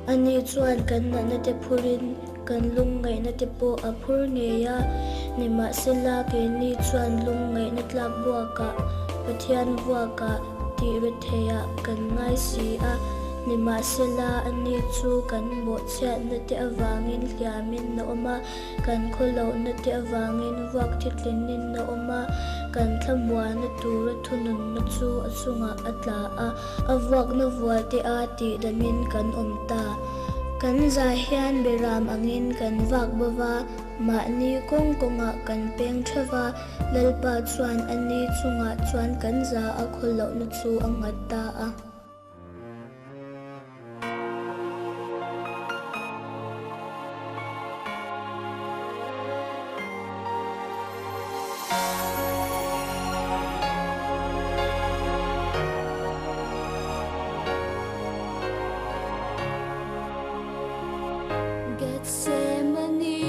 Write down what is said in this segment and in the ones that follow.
Ani chuan kan natna te phurin kan lungngaihna te pawh a phur ngei a, nimahsela keini chuan lungngaihna tlak buakah Pathian vuakah tih retheiah kan ngai si a, nimahsela ani chu kan bawhchhiatna te avangin hliamin a awm a, Kan khawlohna te avangin vuak thitlinin a awm a, kan thlamuanna tura thununna chu a chungah a tla a, a vuakna vual te a tihdamin kan awm ta. Kan za hian beram angin kan vak bo va, mahni kawng kawngah kan peng theuh va, Lalpa chuan a ni chungah chuan kan za a khawlohna chu a nghat ta a. Gethsemane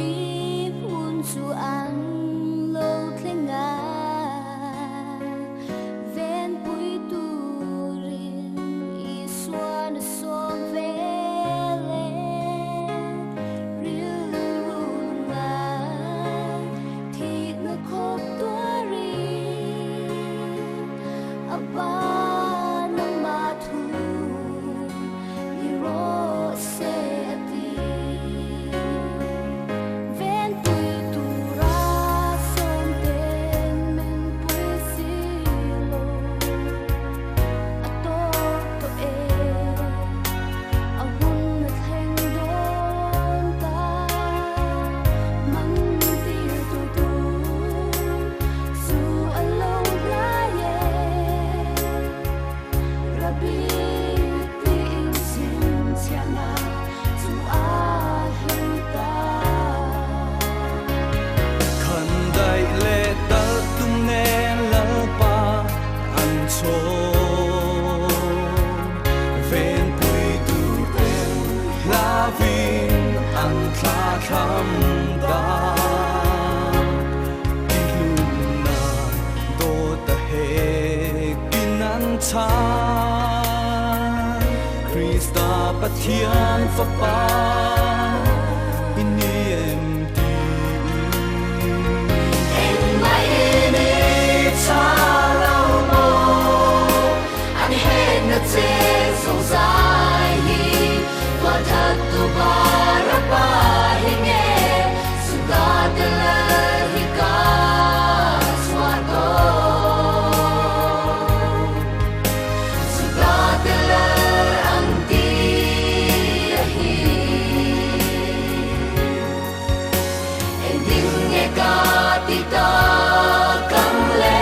hmun chu an lo thleng a. Venpui turin Isuan a sawm vel e, rilru ngai thihna khawp tuarin a ban amah thu ni rawh se a ti. Venpui tura sawmten min pui si lo, a tawk tawh e, a hun a thleng dawn ta. Man tir tu tur chu a lo hnai e, Rabbi tiin chhinchhiahna chu a hlen ta. Khan daih leh talh tum nen Lalpa an chhawm. Venpui tur ten hlavin an thla thlam ta. I hlumna dawt a hekin an chhan. Krista Pathian Fapa i ni em tiin. Engmah i ni tha lo maw? An hekna che zozai hi tualthat tu Barabba hi nge Juda te lal hi ka chhuah dawn? Juda te lal an ti a hi. Engtin nge ka ti tak ang le?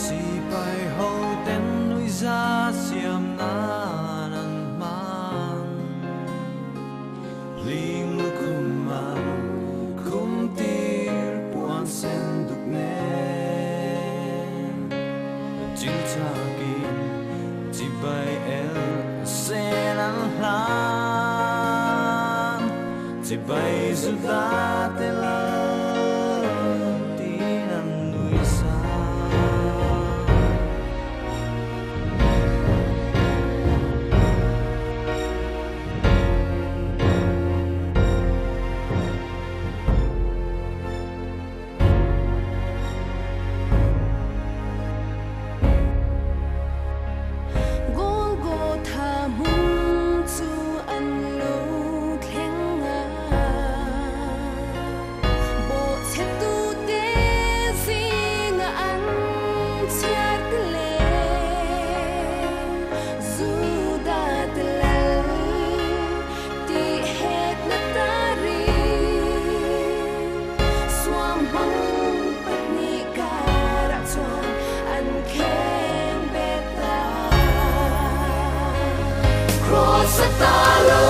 Sipai ho ten nuihza siam nan an hmang. Hlim lukhum a khum tir puan sen duk nen. Chil thakin chibai el sen an hlan. Chibai Juda te lal tin an nui sang. Golgotha hmun chu an lo thleng a, bawhchhetute zingah an chhiar hle. Juda te lal tih hetna tarin suamhmang pahnih karah chuan an khem bet ta. Kraws a tal Lo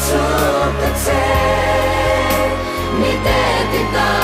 chhuk ta che, mite ti ta.